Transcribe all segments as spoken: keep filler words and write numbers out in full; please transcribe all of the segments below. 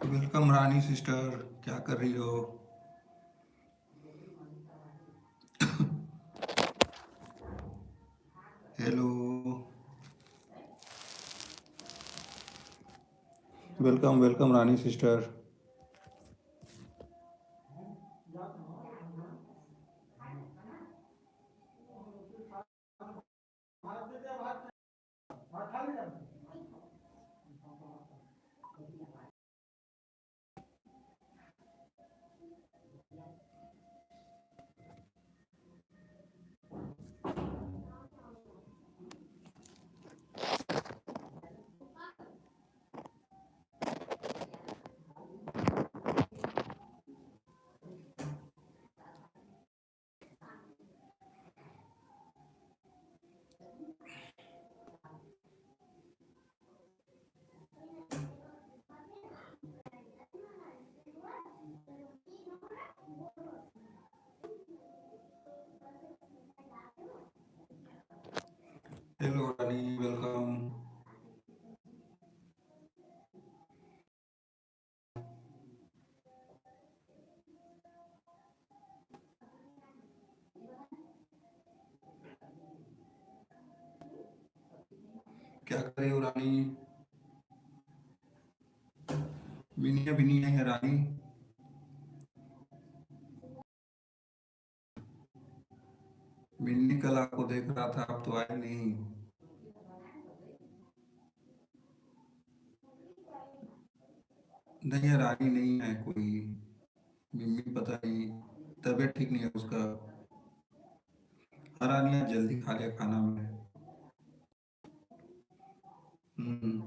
Welcome रानी sister, क्या कर रही हो? हेलो, वेलकम वेलकम रानी सिस्टर। Hello रानी, welcome। क्या कर रही हो रानी? मिनी अभी नहीं आई है रानी। मिनी कल आपको देख रहा था, आप तो आए नहीं। नहीं है रानी, नहीं है कोई। मिम्मी पता नहीं, तबीयत ठीक नहीं है उसका। हाँ रानी, आज जल्दी खा लिया खाना मैंने। हम्म।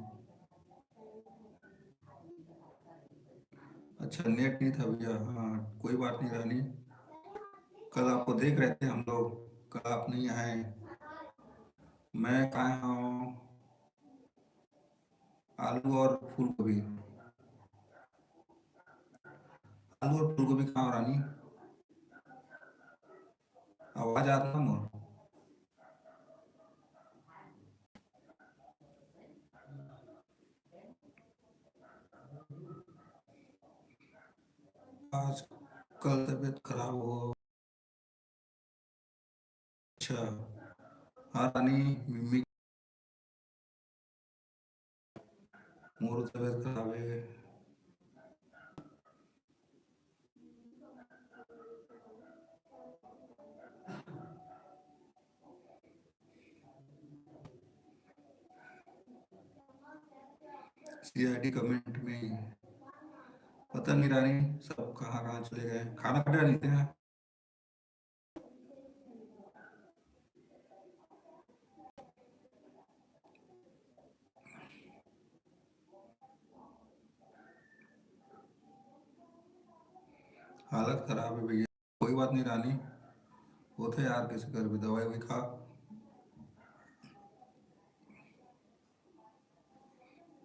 अच्छा, नेट नहीं था भैया। हाँ, कोई बात नहीं रानी, कल आपको देख रहे थे हम लोग, कल आप नहीं आए। मैं कहाँ हूँ? आलू और फूलगोभी। आलू और फूलगोभी कहाँ हो रानी? आवाज आ रहा मोर? आज कल तबीयत खराब हो। अच्छा, हाँ रानी, मिम्मी मोर तबीयत खराब है। सीआईडी कमेंट में पता नहीं रानी सब कहाँ कहाँ चले गए। खाना खा रहे थे। हालत खराब है भैया। कोई बात नहीं रानी, होथे यार, कैसे करबे, दवाई भी खा।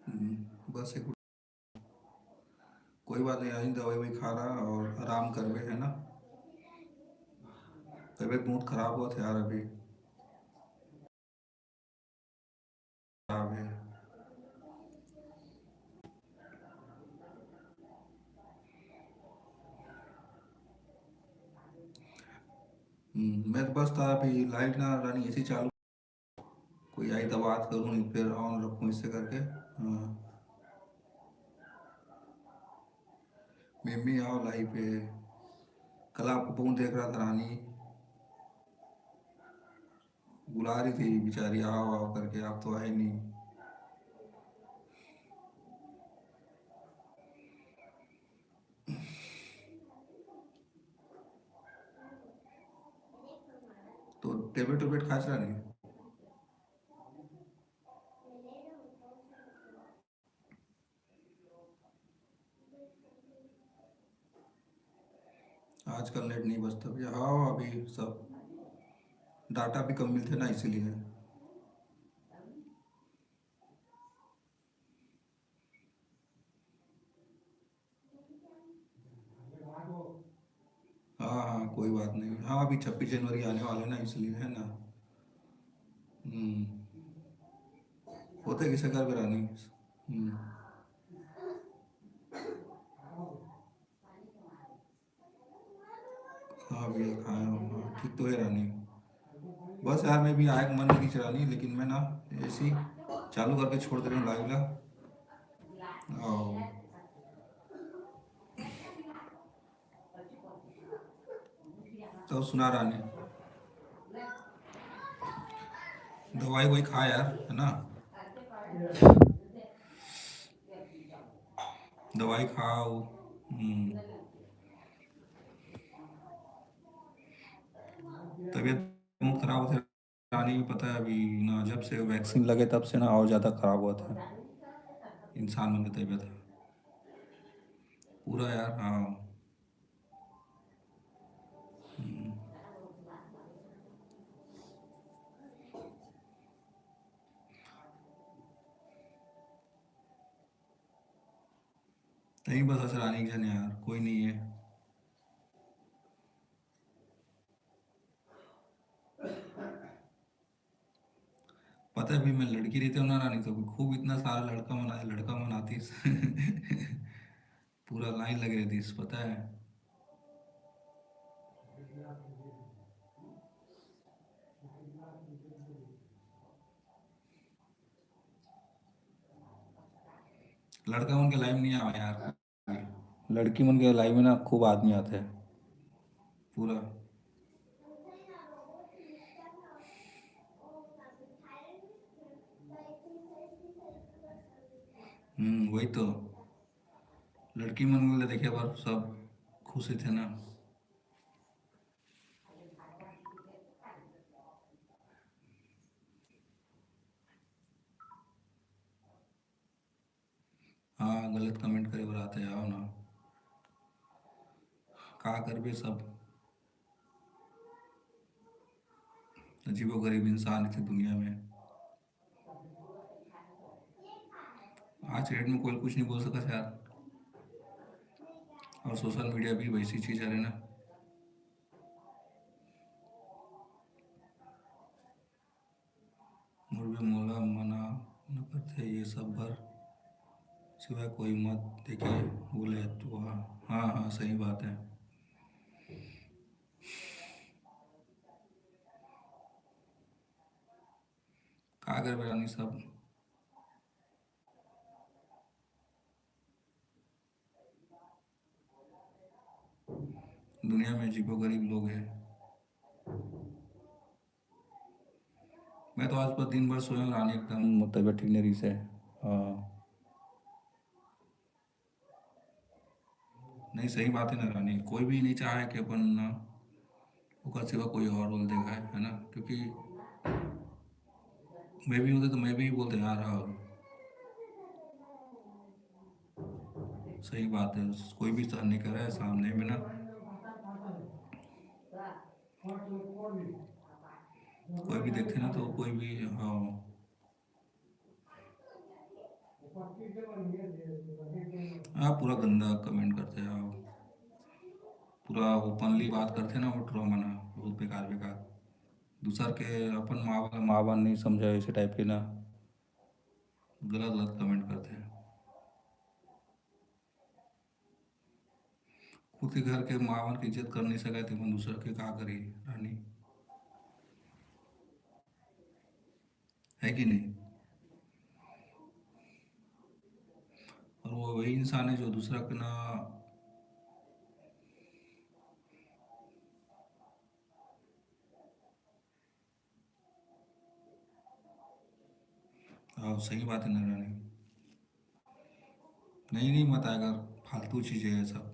हम्म, बस एक, कोई बात नहीं रानी, दवाई भी खा रहा और आराम करबे, है ना। तबीयत बहुत खराब होथे यार अभी। खराब है। हम्म, मैं तो बस था अभी लाइट ना रानी, एसी चालू, कोई आई तो बात करूँ, नहीं फिर ऑन रखूँ इससे करके। हाँ। मिम्मी आओ लाइव पे, कल आपको बहुत देख रहा था रानी, बुला रही थी बेचारी, आओ आओ करके, आप तो आए नहीं। तो टेबलेट टेबलेट खाच रहा नहीं। आजकल नेट नहीं बचता भैया। हाँ, अभी सब डाटा भी कम मिलते ना, इसीलिए। हाँ हाँ, कोई बात नहीं। हाँ, अभी छब्बीस जनवरी आने वाले ना, इसलिए, है ना। हम्म। होते किसे कर बेरा नहीं। हम्म। हाँ भैया, खाए हो? हाँ, ठीक तो है रानी। बस यार, मैं भी आए के मन नहीं किया रानी, लेकिन मैं ना ऐसे ही चालू करके छोड़ दे रहा हूँ लाइव ला। आओ। तो सुना रानी, दवाई वही खा यार, है ना? दवाई खाओ। हम्म। तबीयत बहुत खराब होता है रानी, पता है अभी ना, जब से वैक्सीन लगे तब से ना और ज़्यादा खराब होता है इंसान मन की तबीयत है पूरा यार। हाँ। हम्म। नहीं बस अचरानी एक जन यार, कोई नहीं है। पता है भी मैं लड़की रहते हो ना रानी, तो खूब इतना सारा लड़का मन, लड़का मन आतीस। पूरा लाइन लगे रहतीस, पता है। लड़का मन के लाइन नहीं आवा यार। लड़की मन के लाइव में ना खूब आदमी आते हैं पूरा। हम्म, वही तो। लड़की मन ले देखे बर सब खुश थे ना। हाँ, गलत कमेंट करे बर आते, आओ ना, का करबे सब। अजीबो गरीब इंसान इथे दुनिया में। आज के डेट में कोई कुछ नहीं बोल सकता यार। और सोशल मीडिया भी वैसी चीज हरे ना। मोर भी मोला मना न करथे ये सब बर, सिवाय कोई मत देखे बोले तो। हाँ, हाँ, हाँ, सही बात है। का करबे रानी सब। दुनिया में अजीबो गरीब लोग हैं। मैं तो आज पूरा दिन भर सोए हूँ रानी, एकदम तबीयत ठीक नहीं रही से। हाँ। नहीं, सही बात है ना रानी, कोई भी नहीं चाहे कि अपन ना ओकर सिवा कोई और रोल देखाए, है ना? क्योंकि मैं भी होते तो मैं भी बोलते यार, हाँ। सही बात है, कोई भी सहन नहीं करे सामने में ना। कोई भी देखते ना तो कोई भी, हाँ। आप पूरा गंदा कमेंट करते हैं, आप पूरा ओपनली बात करते हैं ना, वो ड्रामा ना, बहुत बेकार बेकार। दूसर के अपन माँ बाप, माँ बाप नहीं समझा, ऐसे टाइप के ना गलत गलत कमेंट करते हैं। खुद के घर के माँ बाप की इज्जत कर नहीं सका, तो अपन दूसरा के का करी रानी, है कि नहीं? और वो वही इंसान है जो दूसरा के ना, हाँ, सही बात है ना रानी। नहीं, नहीं बताएगा, फालतू चीजें हैं सब।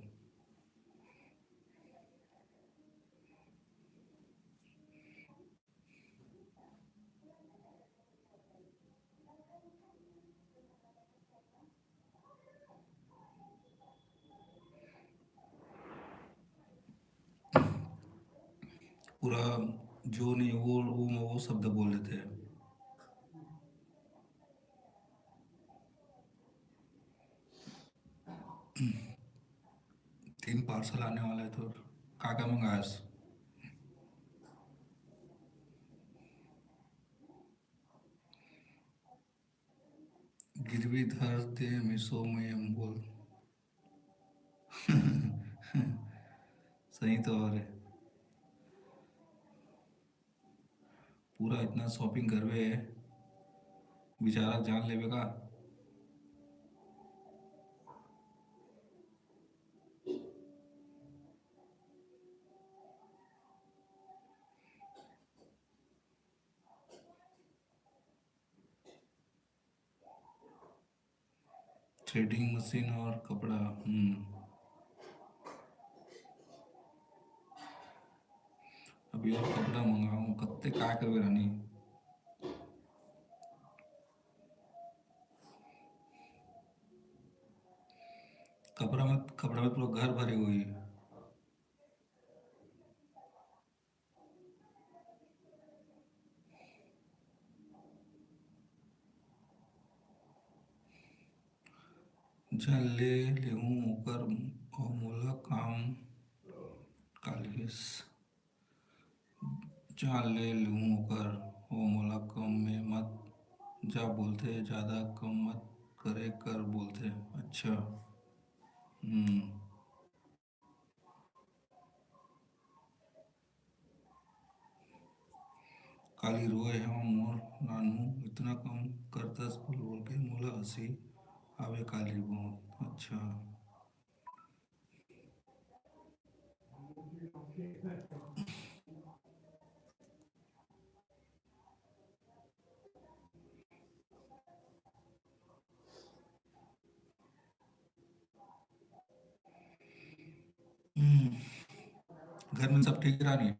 पूरा जो नहीं, वो, वो, वो शब्द बोल देते हैं। तीन पार्सल आने वाला है, तो का का मंगायस? गिरवी धर दे मीशो में, हम बोल। सही तो हो रे। पूरा इतना shopping करबे, बेचारा जान लेबे का? Threading machine और कपड़ा। हम्म। अभी और कपड़ा मंगाऊं, कत्ते का करबे रानी? कपड़ा में, कपड़ा में पूरा घर भरे हुए है। जान ले लेहूं ओकर, अउ मोला काम कालिस। जान ले लेहूं ओकर, ओ मोला कम में मत जा बोलथे, जादा कम मत करे कर बोलथे। अच्छा। हम्म। काली रोए हव मोर नानू, इतना कम करतस बोल बोल के मोला हंसी आवे काली बहुत। अच्छा। हम्म, घर में सब ठीक रानी?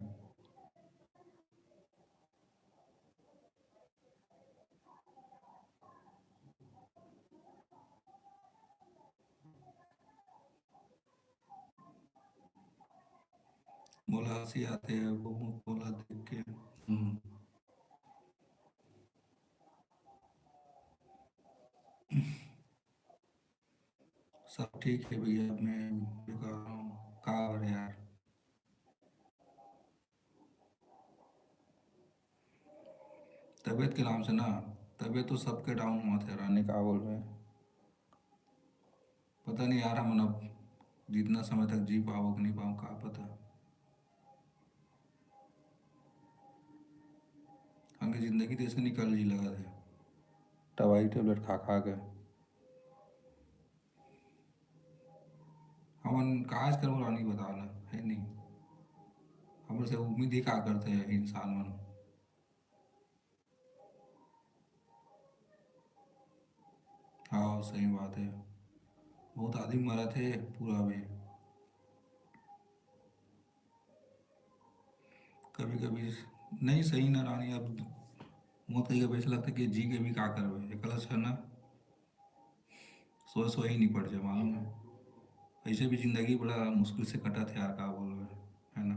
मोला हंसी आथे वो मोला देख के। हम्म। सब ठीक है भैया, मैं भी कह रहा हूँ, का हो रहा यार? तबीयत के नाम से ना, तबीयत तो सबके down होवत हे रानी, का बोलबे। पता नहीं यार, हमन अब जितना समय तक जी पाबो कि नहीं पाबो, का पता। हमके जिंदगी तो ऐसे निकल जी लगा थे, दवाई tablet खा खा के। हमन काज करबो रानी, बता ना, है नहीं? हमर से उम्मीद ही का करते हैं इंसान मन? हाँ, सही बात है, बहुत आदमी मरत हे पूरा भी। कभी कभी नहीं सही ना रानी, अब मौत कही कभी ऐसा लगता है कि जी के भी का करबे, एकला अच्छा ना सोए सोए ही निपट जाए, मालूम है। ऐसे भी जिंदगी बड़ा मुश्किल से कटत हे यार, का बोलबे, है ना?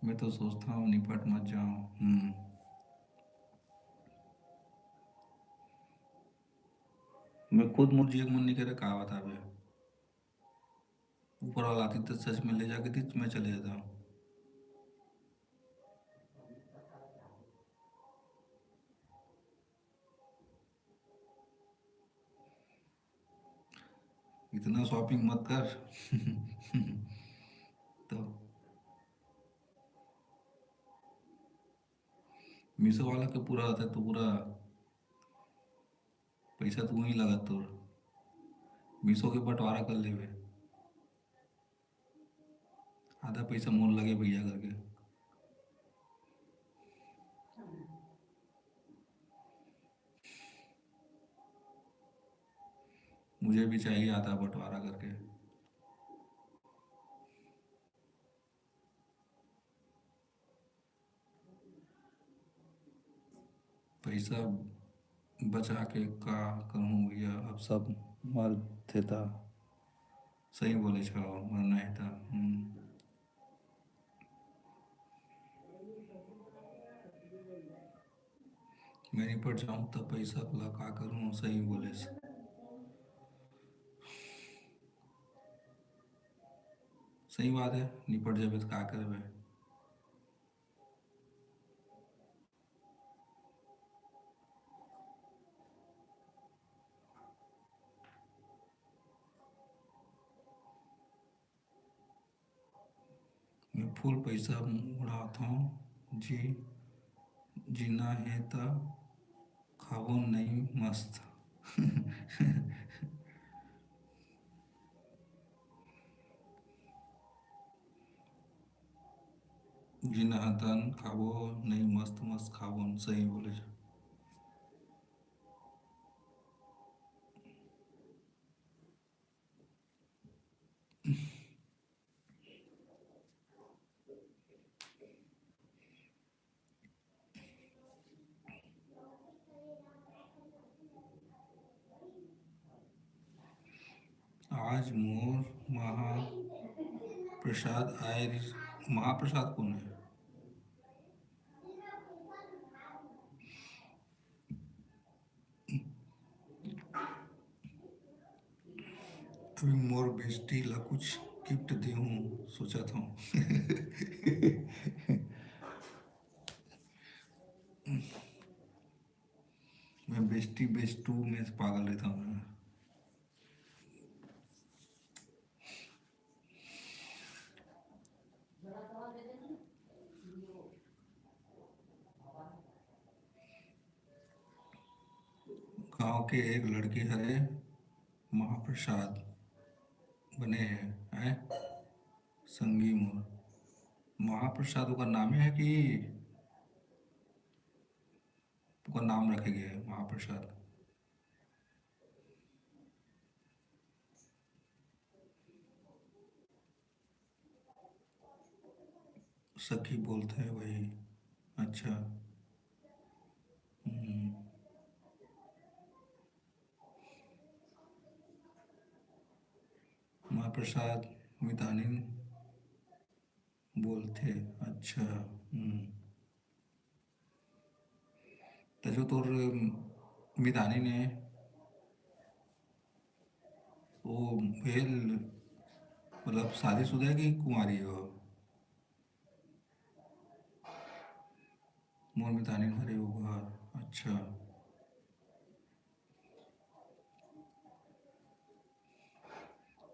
मैं तो सोचता हूँ निपट मत जाओ। हम्म। मैं खुद मोर जिए के मन नहीं करे, का बताबे। ऊपर वाला आती तो सच में ले जाके थी, मैं चले जाता हूँ। इतना shopping मत कर। तो मीशो वाला के पूरा होता है, तो पूरा पैसा तो वहीं लगा तोर। मीशो के बंटवारा कर लेवे, आधा पैसा मोर लगे भैया करके। मुझे भी चाहिए आधा बंटवारा करके। पैसा बचा के का करहूँ भैया, अब सब मर थे ता। सही बोले छो, मरना है ता। हम्म। मैं निपट जाऊँ तब पैसा ला का करूँ, सही बोले। सही बात है, निपट जाबे तो का करबे। कुल पैसा उड़ाथव जी, जीना हे त खाबो नइ मस्त। जीना हे त खाबो नइ मस्त मस्त खाबो, सही बोले। आज मोर महाप्रसाद आए रिहिस। महाप्रसाद कोन हे? अभी मोर बेस्टी ला कुछ गिफ्ट देहूं सोचत हूँ। मैं बेस्टी बेस्टू में पागल रहता हूँ। गांव के एक लड़की हरे महाप्रसाद बने हे, हैं? संगी मोर महाप्रसाद ओकर नामे हे कि ओकर नाम रखे गए हे महाप्रसाद? सखी बोलथे वही। अच्छा। हम्म। महाप्रसाद मितानिन बोलथे। अच्छा। हम्म। त जो तोर मितानी ने वो भेल, मतलब शादीशुदा है कि कुंवारी हो? मोर मितानी हरे वो घर। अच्छा।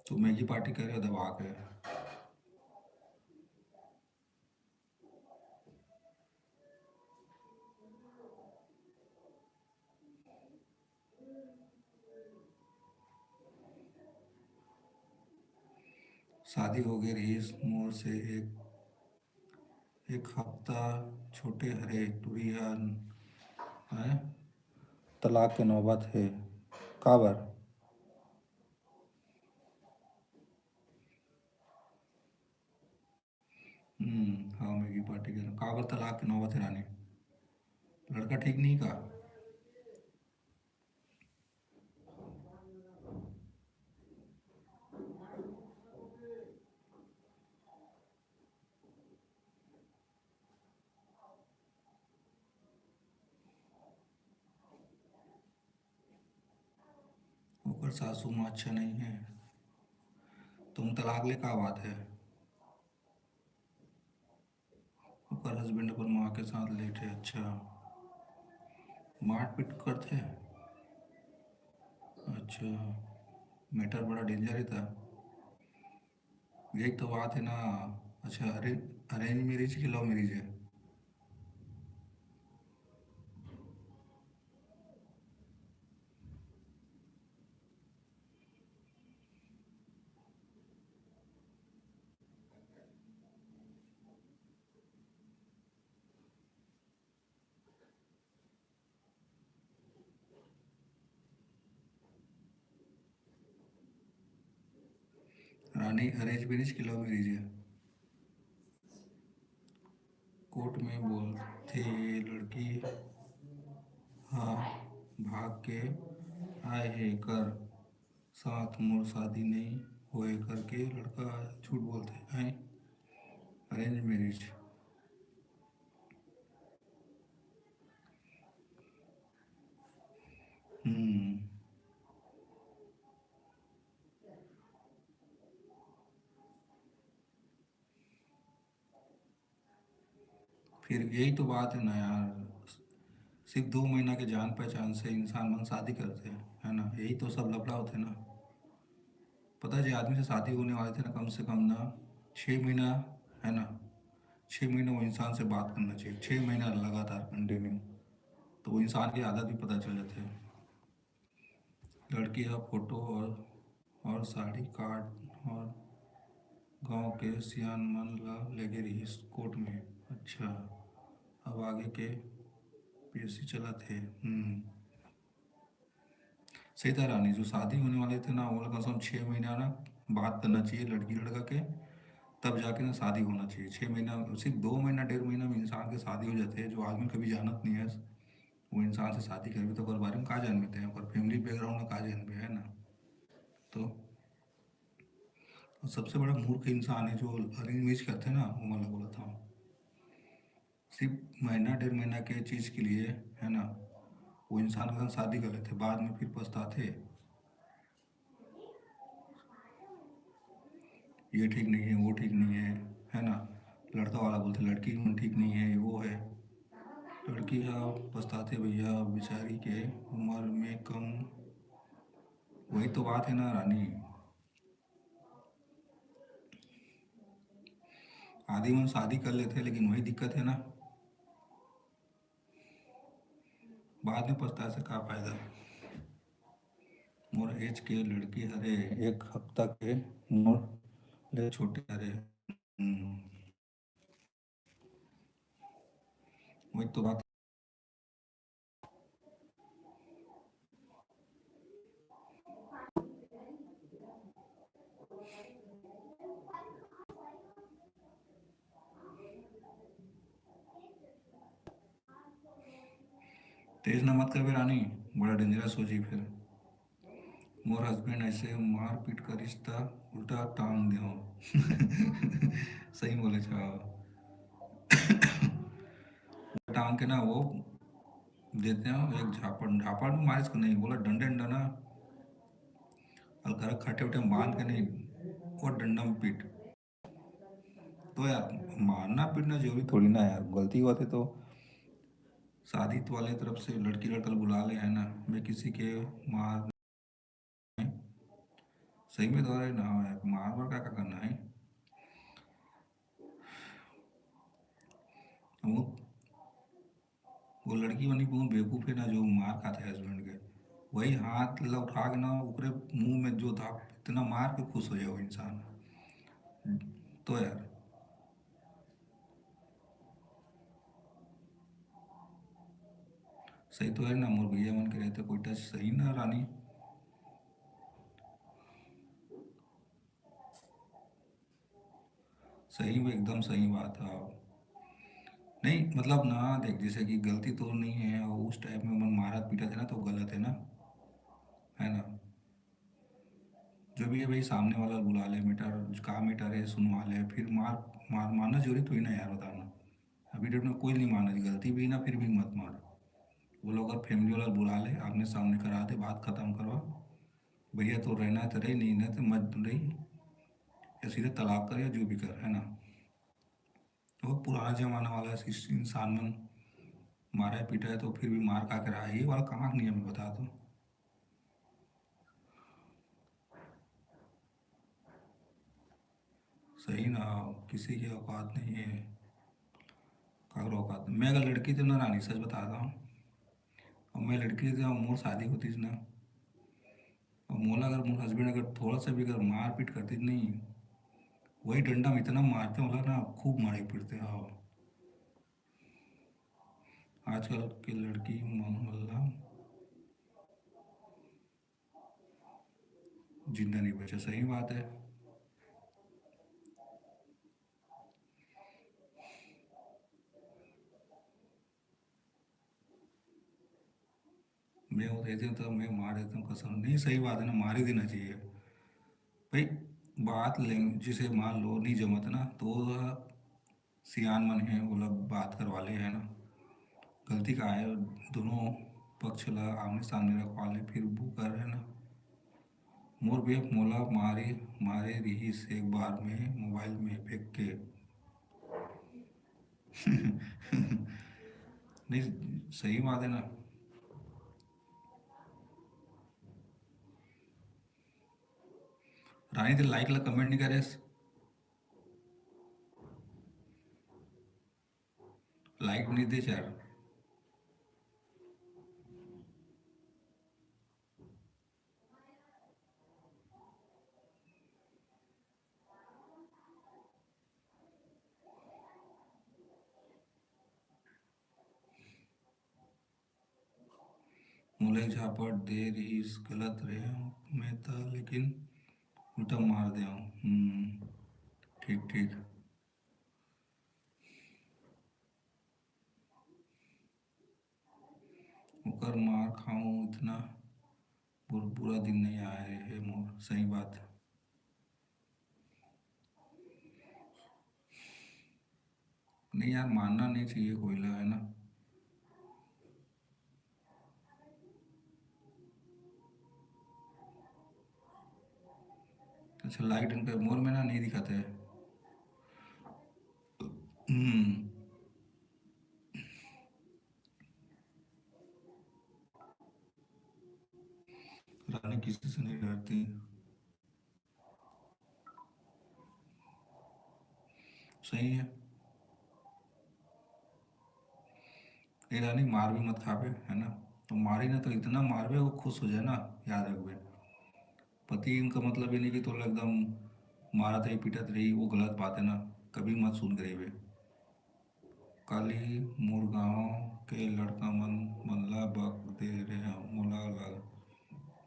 तो मैगी पार्टी करे दबा के। शादी हो गए रहीस मोर से एक, एक हफ्ता छोटे हरे टूरी हन, हैं? तलाक के नौबत हे। काबर? हम्म, हाँ, मैगी पार्टी के। काबर तलाक के नौबत हे रानी? लड़का ठीक नहीं का? ओकर सासू माँ अच्छा नहीं है। तुम तलाक ले का बात है? ओकर हस्बैंड अपन माँ के साथ लेटे। अच्छा, मारपीट करथे। अच्छा, मैटर बड़ा डेंजर है था। यही तो बात है ना। अच्छा, अरे, अरेंज मैरिज की लव मैरिज है? रानी अरेंज मैरिज की लव मैरिज है? कोर्ट में बोलथे लड़की हा भाग के आए हे कर साथ मोर शादी नहीं होए करके लड़का झूठ बोलथे हैं। Arrange marriage. हम्म। फिर यही तो बात है ना यार, सिर्फ दो महीना के जान पहचान से इंसान मन शादी करते हैं, है ना? यही तो सब लफड़ा होते हैं ना। पता है, जो आदमी से शादी होने वाले थे ना, कम से कम ना छः महीना, है ना, छः महीना वो इंसान से बात करना चाहिए, छः महीना लगातार continue, तो वो इंसान की आदत भी पता चल जाती है। लड़की ह फोटो और, और साड़ी कार्ड और गांव के सियान मन ला लेगे रिहिस कोर्ट में। अच्छा, अब आगे के पेशी चलत हे। हम्म, सही था रानी, जो शादी होने वाले थे ना, वो कम से कम छः महीना ना बात करना चाहिए लड़की लड़का के, तब जाके ना शादी होना चाहिए। छः महीना, सिर्फ दो महीना, डेढ़ महीना में इंसान के शादी हो जाते हैं। जो आदमी कभी जानत नहीं है वो इंसान से शादी करबे तो ओकर बारे में का जानबे, ते ओकर family background ला का जानबे, है ना? तो और सबसे बड़ा मूर्ख इंसान है जो arrange marriage करते हैं ना, वो वाला बोला था। सिर्फ महीना डेढ़ महीना के चीज़ के लिए, है ना, वो इंसान के साथ शादी कर लेते, बाद में फिर पछताते। ये ठीक नहीं है, वो ठीक नहीं है, है ना? लड़का वाला बोलते लड़की मन ठीक नहीं है, वो है। लड़की ह पछताथे भैया, बेचारी के उम्र में कम। वही तो बात है ना रानी, आदमी मन शादी कर लेते लेकिन वही दिक्कत है ना, बाद में पछताए से का फायदा। मोर age के लड़की हरे, एक हफ्ता के मोर ले छोटे हरे। हम्म, वही तो बात। तेज ना मत करबे रानी, बड़ा dangerous हो जी फिर। मोर husband ऐसे मारपीट करिस त उल्टा टांग देहो। सही बोले छ। टांग के ना वो देते हैं एक झापड़, झापड़ में मारिस को नहीं बोला, डंडे डंडा ना, अलकरक खटे उठे में बांध के नहीं, वो डंडा में पीट। तो यार, मारना पीटना जरूरी थोड़ी ना यार, गलती हुआ थे तो शादी वाले तरफ से लड़की लड़का बुला ले, है ना? मैं किसी के मार, सही में तो है ना यार, मार मार का, का करना है? वो, वो लड़की बनी बहुत बेवकूफ़ है ना, जो मार खाते husband के, वही हाथ ला उठा के ना ओकरे मुंह में जो था इतना मार के खुश हो जाए वो इंसान। तो यार सही तो है ना, मोर भैया मन के रहते कोई टच सही ना रानी। सही में एकदम सही बात है। नहीं मतलब ना देख, जैसे कि गलती तो नहीं है और उस टाइम में मन मारत पीटत है ना, तो गलत है ना, है ना? जो भी है भाई, सामने वाला बुला ले, matter का matter है, सुनवा ले, फिर मार मार मारना जरूरी थोड़ी ना यार, बताना। अभी डेट में कोई नहीं मारना, गलती भी ना, फिर भी मत मार। वो लोग अगर family वाला बुला ले, आमने सामने करा दे, बात खत्म करवा। भैया तो रहना है तो रही, नहीं ना तो मत रही, या सीधे तलाक कर या जो भी कर, है ना? तो पुराना जमाना वाला इंसान मन मारा है पीटा है तो फिर भी मार का कर रहा है, ये वाला कहाँ का नियम है बता तो? सही ना, किसी की औकात नहीं है। काकरो औकात, मैं अगर लड़की तो ना रानी, सच बताता हूँ। और मैं लड़की तो मोर शादी होती ना, और मोला अगर मोर husband अगर थोड़ा सा भी अगर मारपीट करती नहीं, वही डंडा में इतना मारते, बोला ना, खूब मारे पीटते। हाँ, आजकल के लड़की मन ला जिंदा नहीं बचा, सही बात है। मैं वो देते तो मैं मार देता हूँ कसम। नहीं, सही बात है ना, मार ही देना चाहिए भाई। बात ले, जिसे मान लो नहीं जमत ना, तो सियान मन है, वो लोग बात करवा ले, है ना? गलती का है, दोनों पक्ष ला आमने सामने रखवा ले, फिर वो कर, है ना? मोर बेप मोला मारे, मारे रिहिस एक बार में मोबाइल में फेंक के। नहीं, सही बात है ना। रानी, ते like ला comment नहीं करे। लाइट नहीं दे यार। मोला एक झापट दे रिहिस, गलत रहे मैं त, लेकिन उल्टा मार दे हूँ। हम्म, ठीक, ठीक। ओकर मार खाऊं इतना बुर-, बुरा दिन नहीं आए हे मोर, सही बात है। नहीं यार, मारना नहीं चाहिए कोई ला, है ना? अच्छा, लाइट इनका मोर में ना नहीं दिखाते हैं। हम्म। रानी किसी से नहीं डरती। सही है। ए रानी, मार भी मत खाबे, है ना? तो मारी ना तो इतना मारबे, वो खुश हो जाए ना, याद रखबे। पति इनका मतलब ये नहीं कि तोला एकदम मारत रही, पीटत रही, वो गलत बात है ना, कभी मत सुन के रहिबे। काली मोर गांव के लड़का मन, मन ला बक दे रहे, मोला लाग-,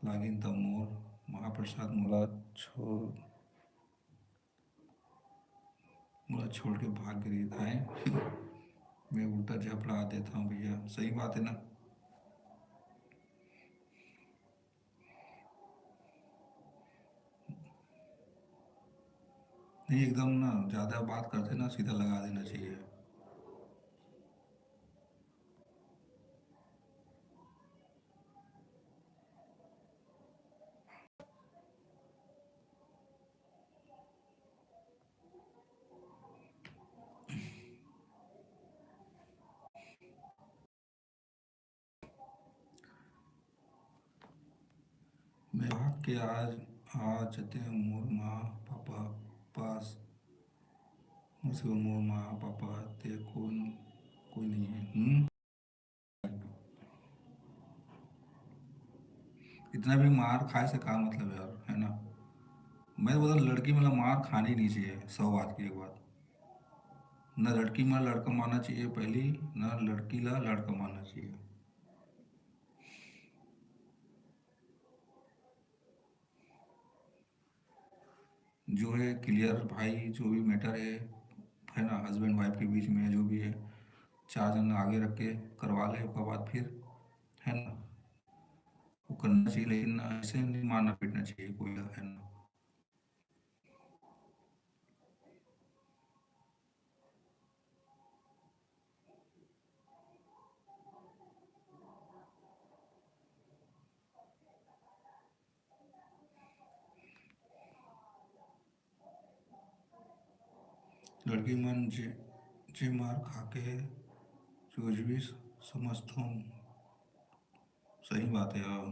लागिन त मोर महाप्रसाद मोला छोड़, मोला छोड़ के भाग गई आए। मैं उल्टा झपड़ा देता हूँ भैया, सही बात है ना? नहीं, एकदम ना ज्यादा बात करते ना, सीधा लगा देना चाहिए। मैं भाग के आज आ जते मोर माँ पापा पास, मोर सिवा मोर माँ पापा ते कोन, कोई नहीं है। हम्म। इतना भी मार खाए से का मतलब यार, है ना? मैं बोला लड़की मतलब मार खानी नहीं चाहिए, सौ बात की एक बात। ना लड़की में लड़का मानना चाहिए पहली, ना लड़की ला लड़का मानना चाहिए। जो है क्लियर भाई, जो भी मैटर है, है ना, हस्बैंड वाइफ के बीच में जो भी है, चार जन आगे रख के करवा ले, ओकर बाद फिर, है ना, वो करना चाहिए, लेकिन ऐसे नहीं मारना पीटना चाहिए कोई, है ना। लड़की मन जे, जे मार खाके चोजवी समझथों। सही बात है यार।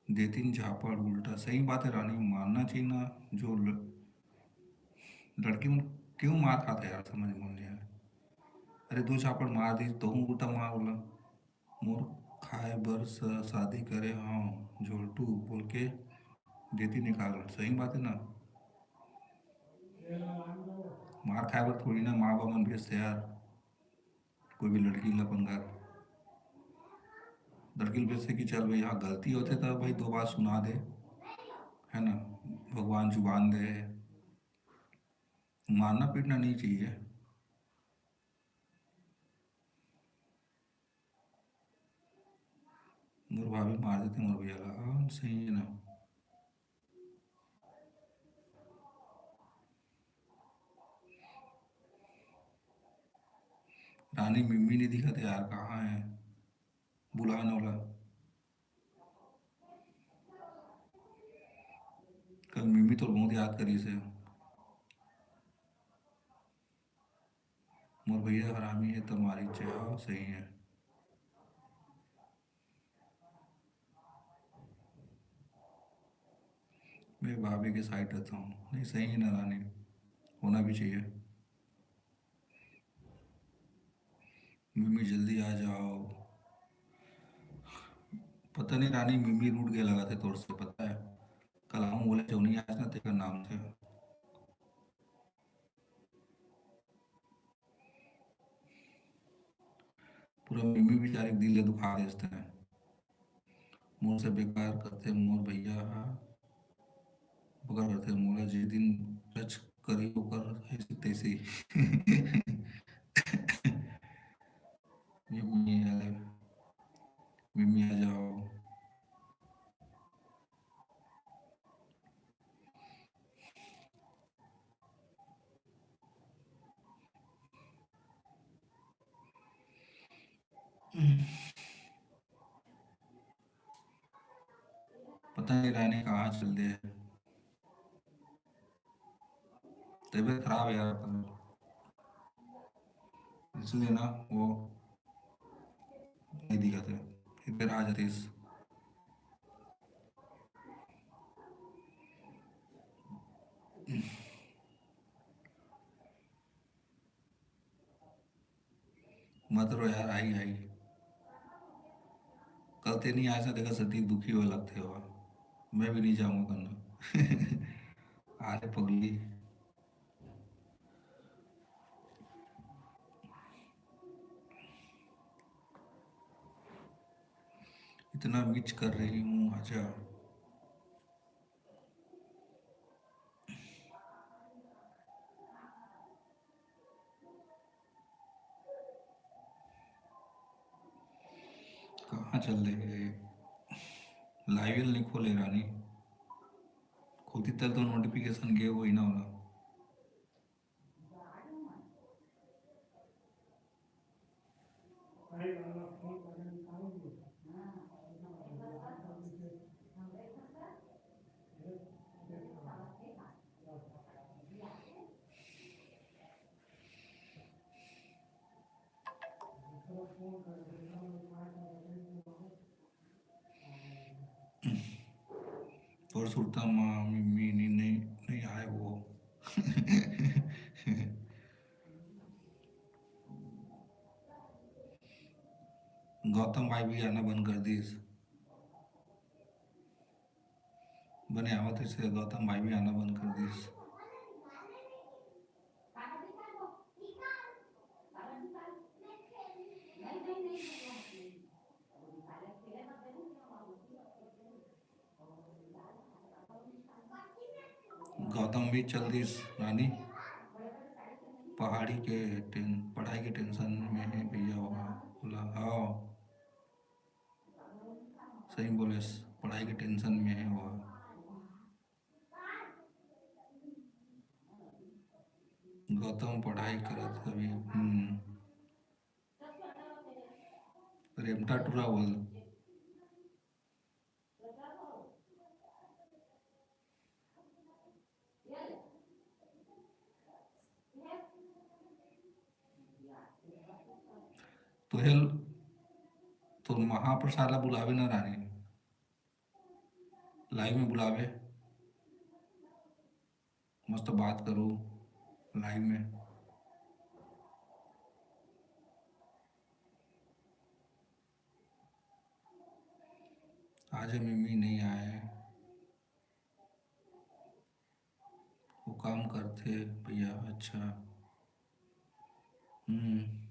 देतिन झापड़ उल्टा। सही बात है रानी, मारना चाहिए ना। जो ल-, लड़की मन क्यों मार खाथे यार, समझ में नहीं आए। अरे दो झापड़ मार दी तो हूँ उल्टा मार बोला, मोर खाए बर स-, शादी करे हव झोलटू बोल के देतिन निकाल। सही बात है ना, मार खाए बर थोड़ी ना माँ बाप मन भेजथे यार। कोई भी लड़की ला अपन घर, लड़की ला भेजथे कि चल भाई, यहाँ गलती होथे त भाई दो बात सुना दे, है ना, भगवान जुबान दे, मारना पीटना नहीं चाहिए। मोर भाभी मार देथे मोर भैया ला। हाँ, सही है ना। रानी मिम्मी नहीं दिखत यार, कहाँ है? बुला ना ओला। कल मिम्मी तो बहुत याद करिस हे। मोर भैया हरामी है, तुम्हारी चाह सही है। मैं भाभी के साइड रहता हूँ। नहीं, सही है ना रानी, होना भी चाहिए। मिमी जल्दी आ जाओ। पता नहीं रानी, मिमी रूठ गे लगथे तोर से, पता है? कल आहूं बोले जौनी आज ना तेकर नाम से। पूरा मिमी बेचारी के दिल ला दुखा देस तैं। मोर से बेकार करथे मोर भैया हा, बेकार करथे मोला, जे दिन टच करी ओकर ऐसे तैसे। मिमी आ, मिमी आ जाओ। पता नहीं रानी कहाँ चल दे। तबीयत खराब है यार, इसलिए ना वो नहीं दिखाते, इधर आ जाते इस। मत रो यार, आई, आई। कल ते नहीं आए से देखा, सती दुखी हो लगते हो। मैं भी नहीं जाऊंगा करना। अरे पगली, इतना मिस कर रही हूँ, आजा। कहाँ चल रही है? लाइव नहीं खोले रानी, खोलती तब तो नोटिफिकेशन गए, वही ना होला। तोर सुरता म मिमी नहीं, नहीं, नहीं आए वो। गौतम भाई भी आना बंद कर दिस। बने आवत इसे गौतम भाई भी आना बंद कर दिस। गौतम भी चल दिस रानी, पहाड़ी के टें-, पढ़ाई के टेंशन में है भैया, वहाँ बोला, हाँ। सही बोले, पढ़ाई के टेंशन में है वो। गौतम पढ़ाई करत हवे। हम्म। रेमटा टूरा बोल। तो हेल, तो महाप्रसाद ला बुलावे ना रानी। लाइव में बुलावे, मस्त बात करो लाइव में। आज मिमी नहीं आए, वो काम करथे भैया। अच्छा, हम्म।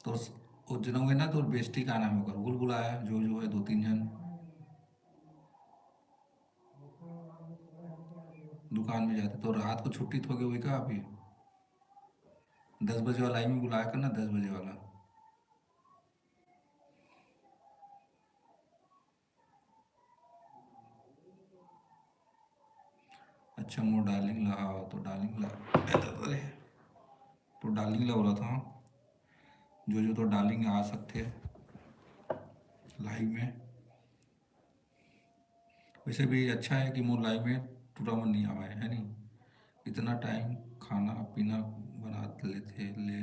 तो स-, वो जनऊ है ना, तो बेस्टी का नाम है ओकर, ओकर बुलाया, जो, जो है दो तीन जन दुकान में जाते, तो रात को छुट्टी तो हो गई, वही का अभी दस बजे वाला लाइव में बुलाया करना, दस बजे वाला। अच्छा, मोर डार्लिंग ला, हाँ, तो डार्लिंग ला, अरे, तो डार्लिंग ला बोला था, जो, जो तो डार्लिंग आ सकते हैं लाइव में। वैसे भी अच्छा है कि मोर लाइव में टूरा मन नहीं आवा है, है नहीं? इतना टाइम खाना पीना बना लेथे, ले,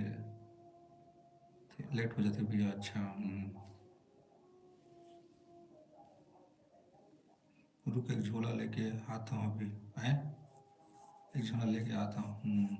लेट हो जाथे भैया। अच्छा, हम्म। रुक, एक झोला लेके आता हूँ अभी, हैं? एक झोला लेके आता हूँ। हम्म।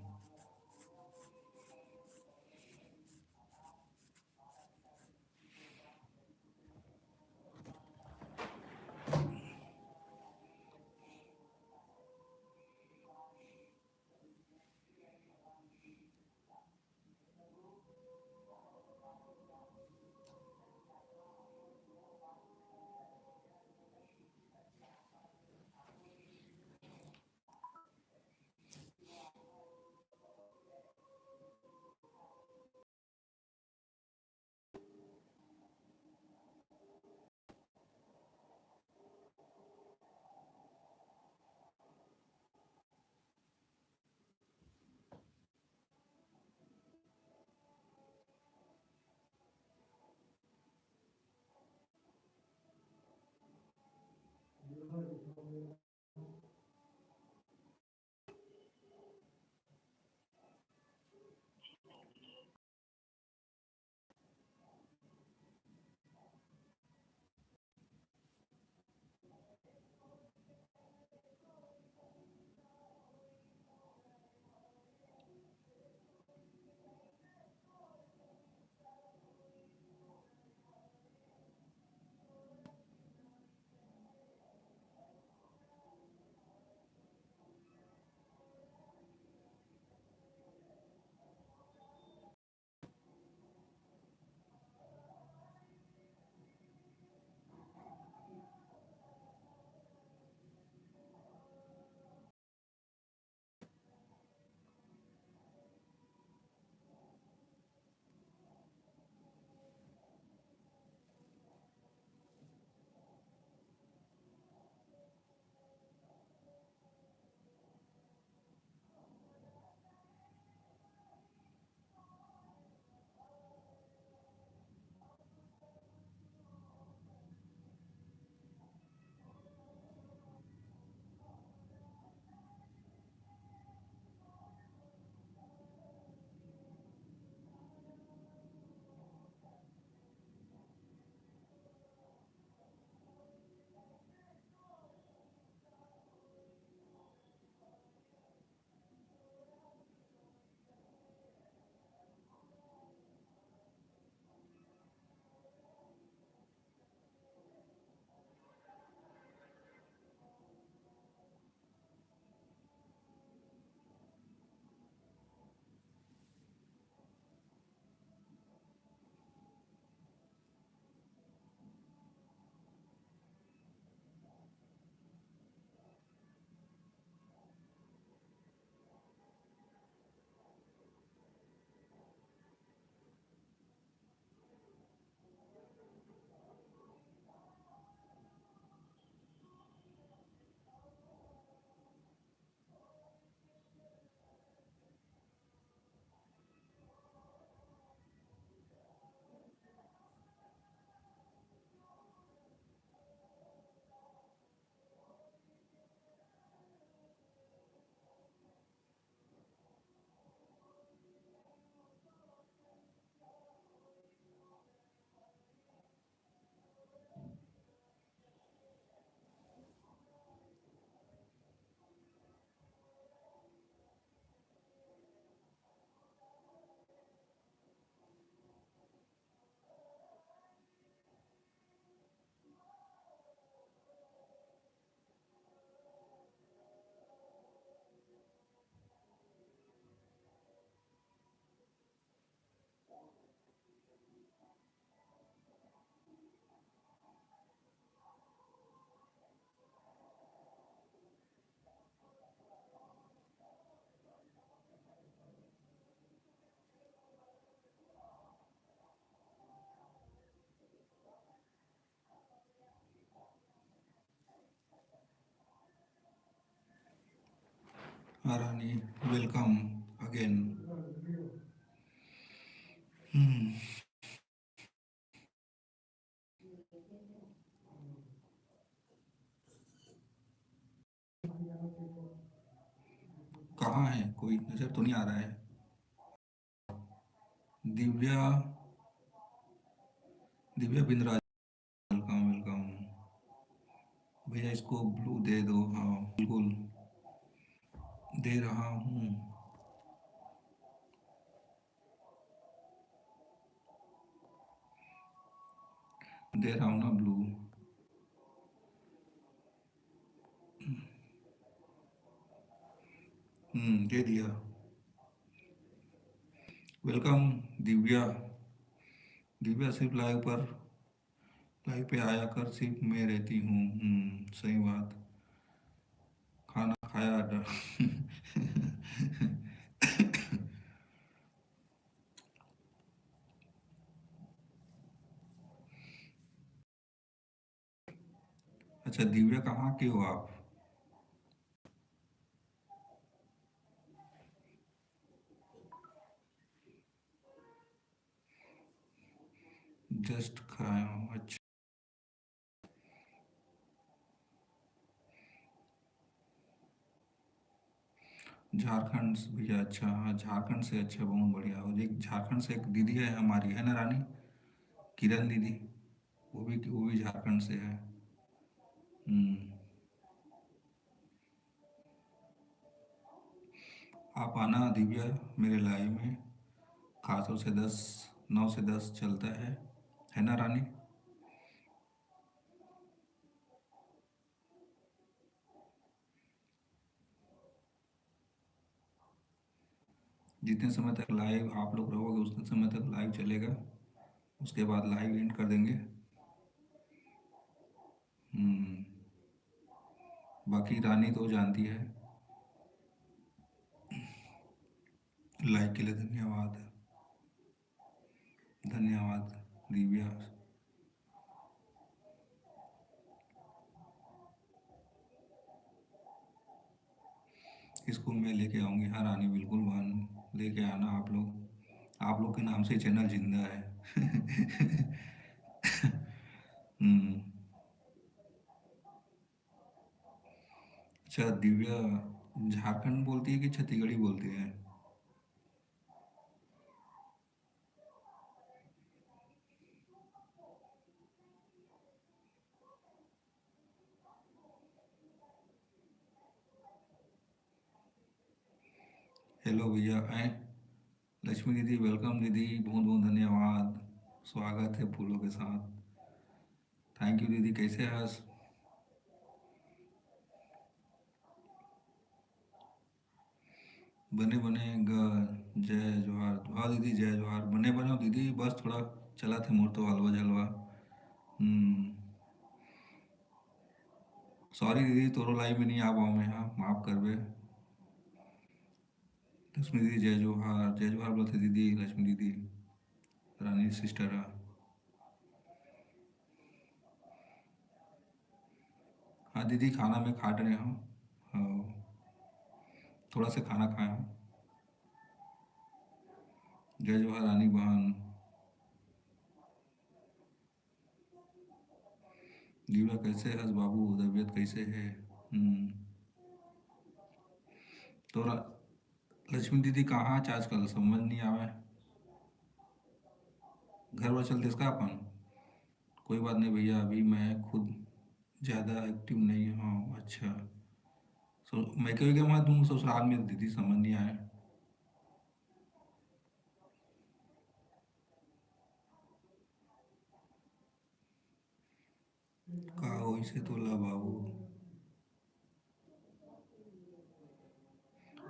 हाँ रानी, welcome again। हम्म। कहाँ है, कोई नजर तो नहीं आ रहा है? Divya, Divya बिंद्राज, welcome, welcome। भैया, इसको blue दे दो। हाँ, बिल्कुल दे रहा हूँ, दे रहा हूँ ना blue। हम्म, दे दिया। Welcome दिव्या। दिव्या सिर्फ live पर, live पे आया कर, सिर्फ मैं रहती हूँ। हम्म, सही बात। खाना खाया डर। अच्छा दिव्या, कहाँ के हो आप? Just खाया हूँ। अच्छा, झारखंड से भैया। अच्छा, हाँ, झारखंड से। अच्छा, बहुत बढ़िया। और एक झारखंड से एक दीदी है हमारी, है ना रानी? किरण दीदी, वो भी, वो भी झारखंड से है। हम्म। आप आना दिव्या मेरे live में, खासतौर से दस, नौ से दस चलता है, है ना रानी? जितने समय तक live आप लोग रहोगे, उतने समय तक live चलेगा, उसके बाद live end कर देंगे। हम्म, बाकी रानी तो जानती है। Like के लिए धन्यवाद, धन्यवाद दिव्या। इसको मैं लेके आऊँगी। हाँ रानी, बिल्कुल बहन, लेके आना आप लोग। आप लोग के नाम से channel जिंदा है। हम्म। अच्छा दिव्या, झारखंड बोलती है कि छत्तीसगढ़ी बोलती है? Hello भैया, आए लक्ष्मी दीदी, welcome दीदी, बहुत बहुत धन्यवाद, स्वागत है फूलों के साथ। Thank you दीदी, कैसे हस? बने बने ग, जय जोहार। हाँ दीदी, जय जोहार। बने बने हो दीदी, बस थोड़ा चलत हे मोर तो हलवा झलवा। हम्म, sorry दीदी, तोरो live में नहीं आ पाऊँ मैं, हाँ, माफ करबे। लक्ष्मी दीदी, जय जोहार। जय जोहार बोलथे दीदी, लक्ष्मी दीदी, रानी sister हा। हाँ दीदी, खाना मैं खा रहे हूँ। हाँ, थोड़ा सा खाना खाया हूँ। जय जोहार रानी बहन। दिव्या, कैसे हस बाबू, तबीयत कैसे है? हम्म। तोरा लक्ष्मी दीदी कहाँ च आजकल, समझ नहीं आवे। घर वर चलते इसका अपन। कोई बात नहीं भैया, अभी मैं खुद ज़्यादा active नहीं हूँ। अच्छा, सो मैं कह गया मैं तुम ससुराल में दीदी, समझ नहीं आया। का होइस हे तोला बाबू?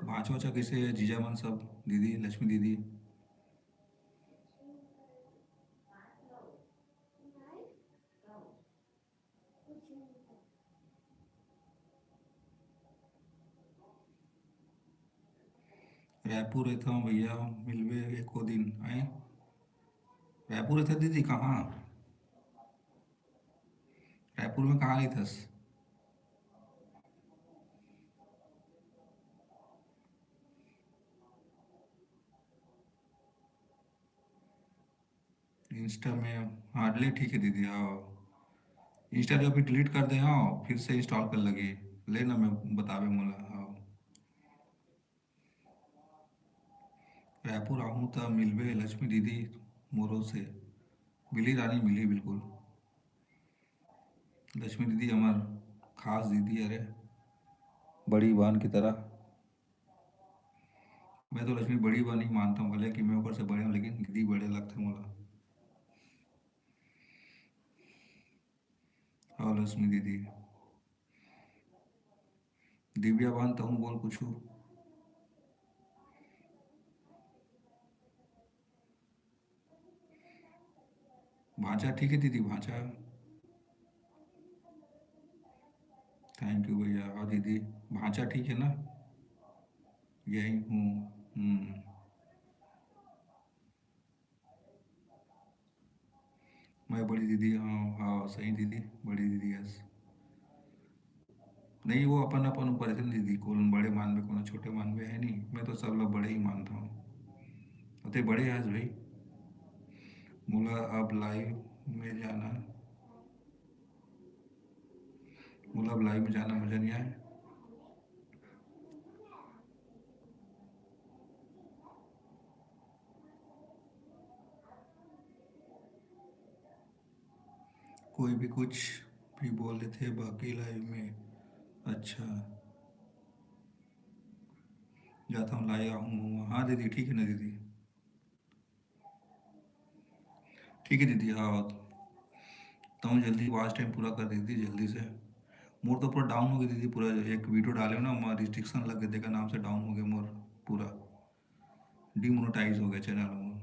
बाँचा वाचा कइसे हे जीजा मन सब, दीदी, लक्ष्मी दीदी? रायपुर रहता हूँ भैया, मिलबे एको दिन, आए। रायपुर रहता दीदी, कहाँ? रायपुर में कहाँ रहिथस? Insta में, हाँ, ले, ठीक है दीदी, हाँ। Insta जो अभी delete कर दे, हाँ, फिर से install कर लगे, ले ना, मैं बतावे मोला, हाँ। रायपुर आहूँ त मिलबे लक्ष्मी दीदी मोरो से। मिली रानी, मिली बिल्कुल। लक्ष्मी दीदी हमार खास दीदी, अरे बड़ी बहन की तरह। मैं तो लक्ष्मी बड़ी बहन ही मानता हूँ, भले कि मैं ओकर से बड़े हूँ, लेकिन दीदी बड़े लगते मोला। और लक्ष्मी दीदी, दिव्या बहन, तहूँ बोल कुछु। भांचा ठीक है दीदी, भांचा। Thank you भैया। हाँ दीदी, भांचा ठीक है ना? यही हूँ। हम्म। मैं बड़ी दीदी, हाँ, हाँ, सही दीदी, बड़ी दीदी हस। नहीं, वो अपन, अपन ऊपर है ना दीदी, कौन बड़े मानबे, कौन छोटे मानबे, है नहीं? मैं तो सब लोग बड़े ही मानता हूँ। अते बड़े हस भाई। मोला अब live में जाना, मोला अब live में जाना मजा नहीं आए। कोई भी कुछ भी बोल देथे बाकी live में। अच्छा, जाता हूँ, live आहूँ महुआ। हाँ दीदी, ठीक है ना दीदी? ठीक है दीदी, हाँ, तहूँ जल्दी watch time पूरा कर दीदी, जल्दी से। मोर तो पूरा down हो गया दीदी, पूरा एक video डाले ना, मोर restriction लग गया, देखा नाम से down हो गया मोर पूरा, demonetize हो गया channel मोर।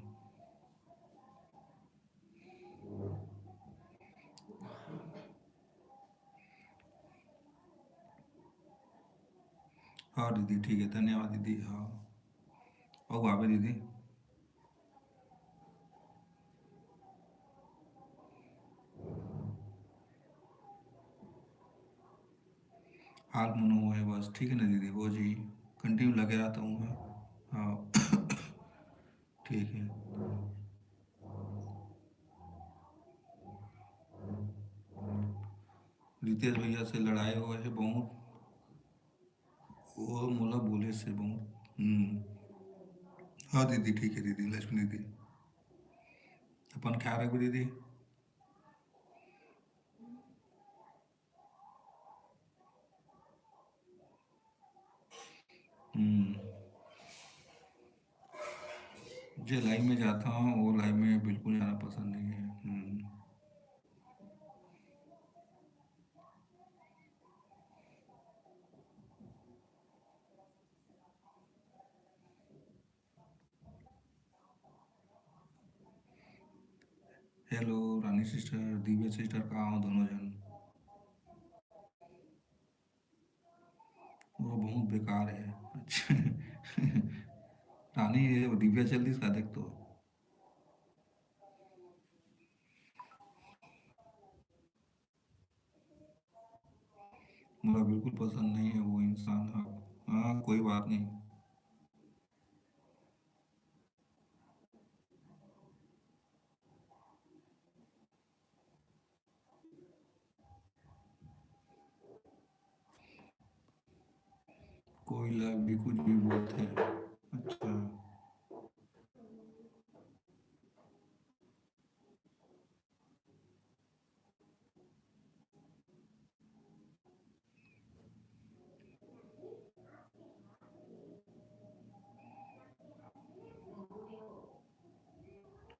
हाँ दीदी, ठीक है, धन्यवाद दीदी। हाँ, अउ आबे दीदी। हाल मनो है बस, ठीक है ना दीदी, हो जी, continue लगे रहता हूँ मैं। हाँ, ठीक है। रितेश भैया से लड़ाई होय हे बहुत, वो मोला बोले से बहुत। हम्म। हाँ दीदी, ठीक है दीदी, लक्ष्मी दीदी, अपन ख्याल रखबे दीदी। हम्म। जे live में जाता हूँ, वो live में बिल्कुल जाना पसंद नहीं है। हम्म। Hello रानी sister, दिव्या sister, कहाँ हो दोनों जन? वो बहुत बेकार है। अच्छा। रानी, ये दिव्या चल दिस का देख तो। मोला बिल्कुल पसंद नहीं है वो इंसान। हाँ, कोई बात नहीं। कोई ला भी कुछ भी बोलते हैं। अच्छा।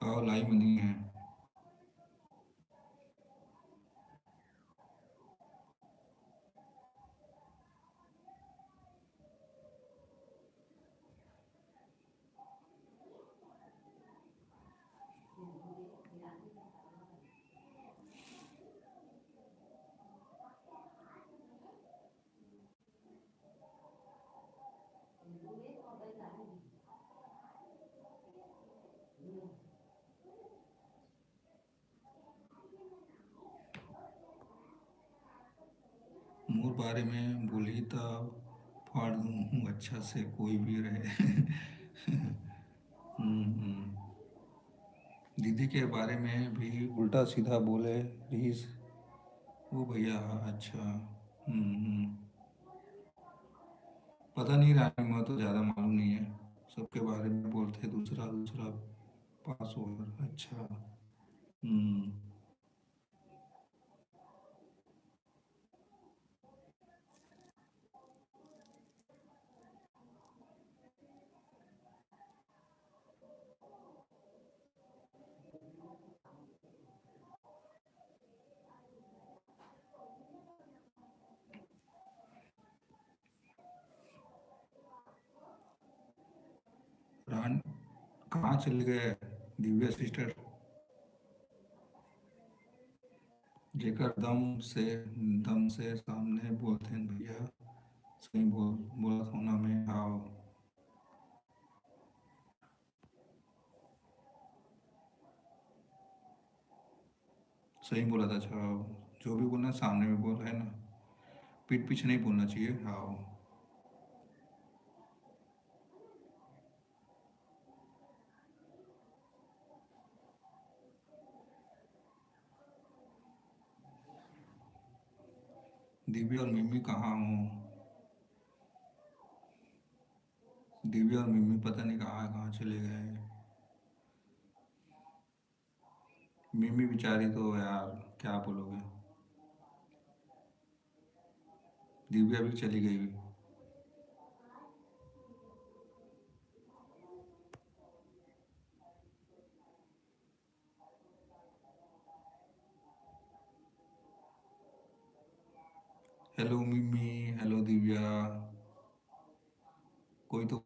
आओ, live में नहीं है। मोर बारे में बोलही त फाड़ दूँ हूँ अच्छा से, कोई भी रहे। हम्म, हम्म। दीदी के बारे में भी उल्टा सीधा बोले रहिस वो भैया ह। अच्छा। हम्म, हम्म। पता नहीं रानी, मैं तो ज़्यादा मालूम नहीं है। सबके बारे में बोलते हैं दूसरा दूसरा पासवर्ड। अच्छा। हम्म। रान कहाँ चले गए दिव्या सिस्टर? जेकर दम से, दम से सामने बोलते हैं भैया, सही बोल, बोला सोना में आओ। सही बोला था। अच्छा, जो भी बोलना है सामने में बोल, है ना, पीठ पीछे नहीं बोलना चाहिए। हाँ। दिव्या और मिम्मी कहाँ हो? दिव्या और मिम्मी पता नहीं कहाँ, कहाँ चले गए। मिम्मी बेचारी तो यार, क्या बोलोगे, दिव्या भी चली गई। हेलो मिम्मी, हेलो दिव्या, कोई तो